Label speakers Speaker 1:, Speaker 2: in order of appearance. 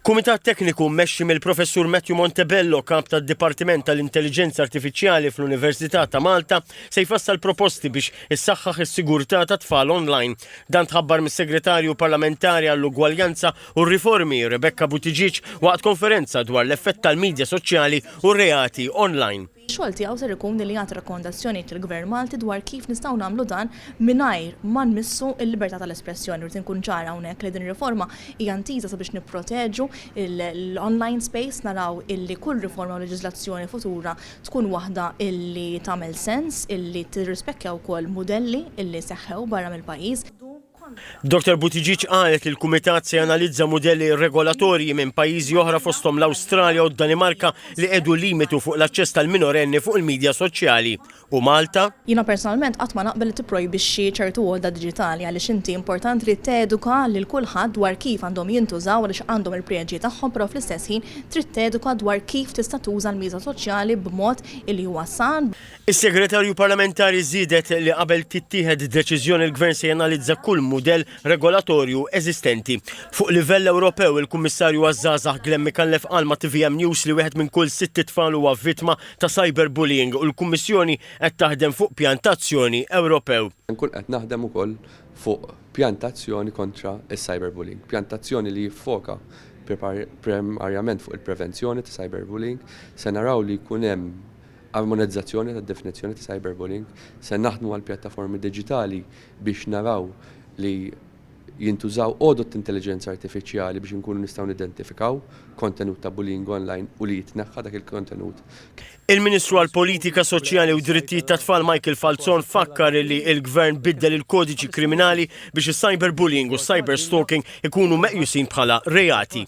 Speaker 1: Kumitat tekniku mmexxi mill-Professur Matthew Montebello, Kap tad-Dipartiment tal-Intelliġenza Artifiċjali fl-Università ta' Malta, se jfassal proposti biex issaħħaħ is-sigurtà tat-tfal online. Dan tħabbar mis-Segretarju Parlamentari għall-Ugwaljanza u r-Riformi, Rebecca Buttigieg, waqt konferenza dwar l-effett tal-midja soċjali u r-reati online.
Speaker 2: Ix-xogħol tiegħu ser ikun li jagħti rakkomandazzjonijiet lill-Gvern Malti dwar kif nistgħu nagħmlu dan mingħajr ma nmissu l-libertà tal-espressjoni. Rrid inkun ċara hawnhekk li din ir-riforma hija ntiża sabiex nipproteġu l-online space, naraw illi kull riforma u leġiżlazzjoni futura tkun waħda illi tagħmel sens, illi tirrispekkja wkoll mudelli illi seħħew barra mill-pajjiż.
Speaker 1: Dottor Buttigieg qalet li l-Kumitat se janalizza mudelli regolatorji minn pajjiżi oħra fosthom l-Awstralja u d-Danimarka li qiegħdu limitu fuq l-aċċess tal-minorenni fuq il-midja soċjali. U Malta?
Speaker 2: Jiena personalment qatt ma naqbel li tipprojbixxi ċertu għodda diġitali għaliex inti importanti li teduka lil kulħadd dwar kif għandhom jintużaw għaliex għandhom il-preġji tagħhom però fl-istess ħin trid teduka dwar kif tista' tuża l-midja soċjali b'mod illi huwa san.
Speaker 1: Is-Segretarju Parlamentari żiedet li qabel tittieħed deċiżjoni l-Gvern se janalizza kull mudell regolatorju eżistenti. Fuq livell Ewropew, il-Kummissarju għaż-Żgħażagħ Glenn Micallef qal ma' tvm News li wieħed minn kull sitt itfal huwa vittma ta' cyberbullying u l-Kummissjoni qed taħdem fuq pjan ta' azzjoni Ewropew.
Speaker 3: Nkun qed naħdem ukoll fuq pjan ta' azzjoni kontra s-cyberbullying. Pjan ta' azzjoni li jiffoka primarjament fuq il-prevenzjoni ta' cyberbullying. Se naraw li jkun hemm Armonizzazzjoni tad-definizzjoni ta' cyberbullying, se naħdmu mal-pjattaformi diġitali biex naraw li jintużaw għodod t'intelliġenza artifiċjali biex inkunu nistgħu nidentifikaw kontenut ta' bullying online u li jitneħħa dak il-kontenut.
Speaker 1: Il-Ministru għall-Politika Soċjali u Drittijiet tat-Tfal Michael Falzon fakkar li l-Gvern biddel il-Kodiċi Kriminali biex is-cyberbullying u s-cyberstalking ikunu meqjusin bħala reati.